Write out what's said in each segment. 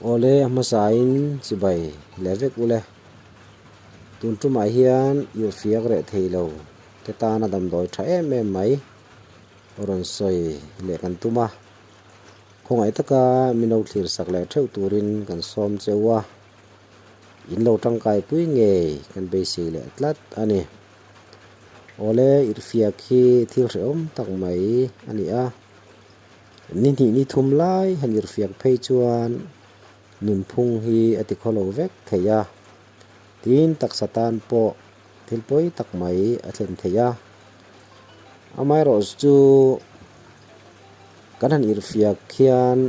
Awle a hmasain chibai leh vek ule. Tun tumah hian irhfiak reh thei lo te tana damdawi tha em em mai rawn sawi leh kan tum a. Khawngaih taka min lo thlir sak leh theuh turin kan sawm cheu a, in lo tangkai pui ngei kan beisei leh tlat a ni. Awle irhfiak hi thil hrehawm tak mai a ni a. Ni hnih ni thum lai han irhfiak phei chuan nunphung hi a ti khawlo vek thei a, tin taksa tan pawh thil pawi tak mai a thlen thei a. Amaherawh chu kan han irhfiak hian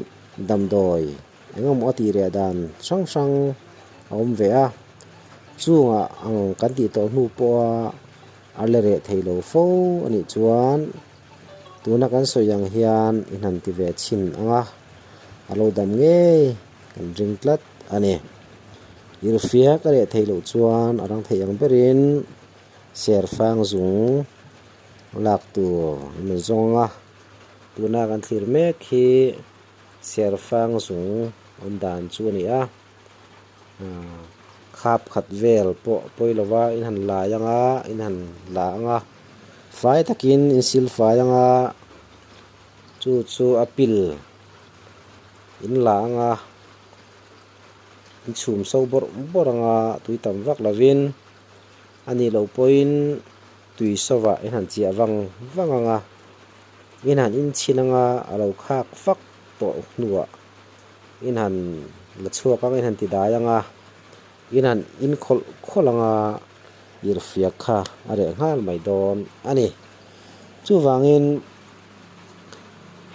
damdawi eng emaw a tih reh dan hrang hrang a awm ve a, chungah ang kan tih tawh hnu pawha a la reh thei lo fo a nih chuan. Tuna kan sawi ang hian i hnan ti ve chhin ang a, a lo dam ngei kan ring tlat a ni. Irhfiak a reh theih loh chuan a rang theih ang berin serfang zung lak tur an rawn zawng ang a, tuna kan thlir mek hi serfang zung awm dan chu a ni a, khap khat vel pawh pawi lova in han lai ang a, in han la ang a. Fai takin in sil fai ang a, chu chu a pil in la ang a, in chhum so bawrh bawrh ang a, tui tam vak lovin a nih loh pawhin tui sawvah in han chiah vang vang ang a, in han inchhin ang a, a lo khak fak tawh hnuah in han la chhuak ang a, in han ti dai ang a, in han inkhawlh khawlh ang a. Irhfiak kha a reh nghal mai dawn a ni. Chuvangin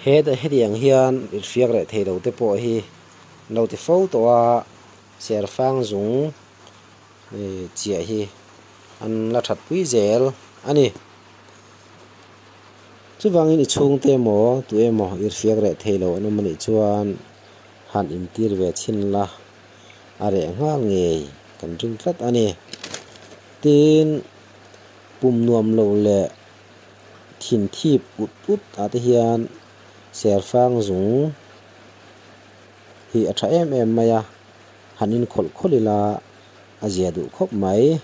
he hetiang hian irhfiak reh thei lo te pawh hi an lo ti fo tawh a, serfang zung chiah hi an la that pui zel a ni. Chuvangin i chhungte emaw tu emaw irhfiak reh thei lo an awm a nih chuan han intir ve chhin la. a reh nghal ngei kan ring tlat a ni. Tin, pum nuam lo leh thin thip ut ut ah te hian serfang zung hi a tha em em mai a, han inkhawlh khawlh ila a zia duh khawp mai.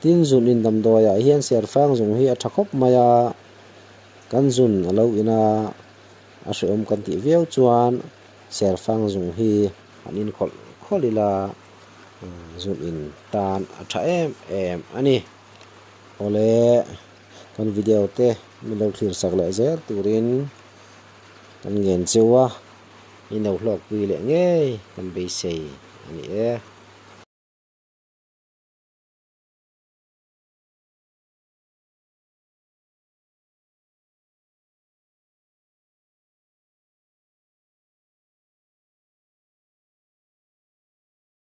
Tin, zun in damdawi ah hian serfang zung hi a tha khawp mai a, kan zun a lo in a, a hrehawm kan tih viau chuan serfang zung hi an inkhawlh khawlh ila zun in tan a tha em em a ni. Awle kan video te min lo thlir sak leh zel turin kan ngen cheu a, in lo hlawkpui leh ngei kan beisei a ni e.